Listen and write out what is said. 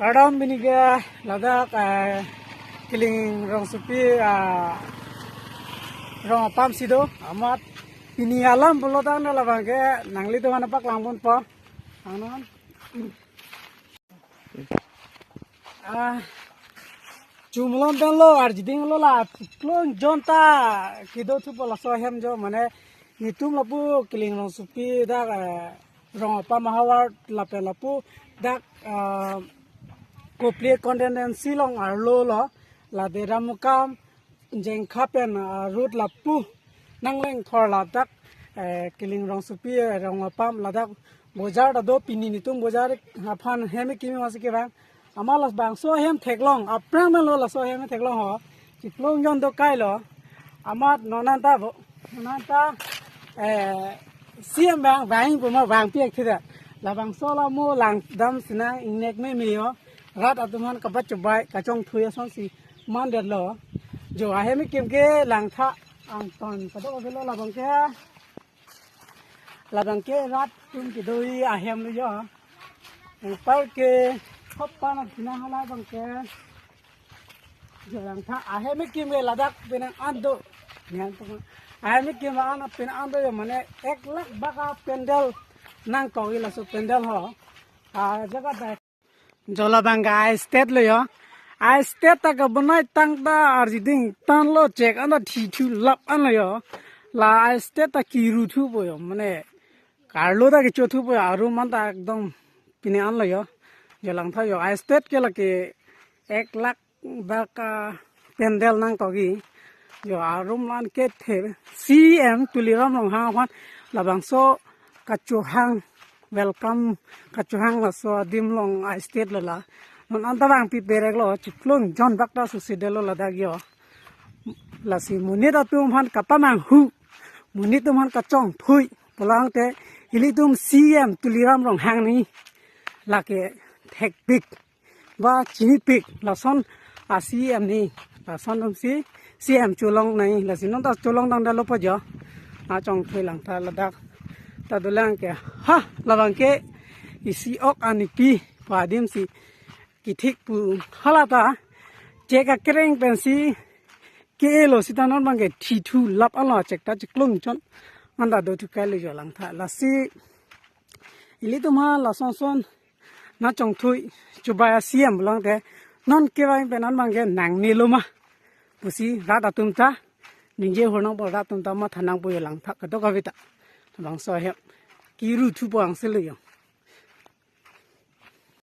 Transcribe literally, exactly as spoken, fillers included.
Kardom pini ke ladak, eh, Killing Rongsopi, ah, rong apam si do, amat pini alam pulo tangte labang ke nanglitum aphan paklang ponpo. Anon. Ah, chumlon dan lo, arjiding lo la, klong jon ta kedo thupo laso ahem jo, mane netum lapu Killing Rongsopi dak, eh, rong apam ahavar lapen lapu dak, eh, Kopili constituency along arlo lo, la Deramukam, Jengkha pen, ah, road lapu nangleng thor ladak, eh, Killing Rongsopi, eh, rong apam ladak bojar ta do, pini netum bojar aphan hem kimi masi kevang. Amat labangso ahem theklong, aphrang lo laso ahem theklong ho. Chiplong jon do kai lo. Amat non anta bo, non anta, eh, C M vang, vang pu ma vangpi ek thida. Labangso la mo langdam sinang ingnek meme yo. Rat atum aphan kabat chubai, kachongthui asonsi mandetlo. Jo ahem kim ke langtha angton kadokave lo labang ke. Labang ke rat atum kedo-i ahem lo jo. Upar ke khopan athina hala abang ke. Jo langtha ahem kim ke ladak penang an do. Nyan pung. Ahem kim an penang an do jo, mane ek lakh bak apandal nangkok-i laso pandal ho. A jaga da. Jo labang ke a-stage lo jo. A-stage ta kabonai tangte arjiding tan lo, chek an ta thithu lap an lo jo. La a-stage ta kiru thupo jo, mane karlo ta kecho thupo jo, arum an ta ekdom pini an lo jo. Jo langtha jo, a-stage ke lake ek lakh bak apandal nangkok-i. Jo arum an kethe C M Tuliram Ronghang aphan labangso kachohang, welcome kachohang laso adim along a-stage lo la. Non anta vangpi berek lo, chiplong jon bak ta susi det lo ladak jo. Lasi monit atum aphan kapamanghu, monit atum aphan kachongthui pulangte ilitum C M Tuliram Ronghang ni lake thekpik ba chinipik, lason a-C M ni, lason atumsi C M cholong nai, lasi non ta cholong tangdet lo po jo. Achongthui langtha ladak ta dolang ke. Ha, labang ke isi ok anipi pu adim si kithik pu hala ta chek akereng pensi ke-e lo sita non abang ke thithu lap an lo, chek ta chiklong jon an ta do thu kai lo jo langtha. Lasi ilitum ha lason son nangchongthui chubai a-C M pulang te non kevang pen an abang ke nangne lo ma pusi rat atum ta ningje hor nangpo, rat atum ta matha nangpo jo langtha kadokave ta. Labangso ahem kiru thupo angse lo jo.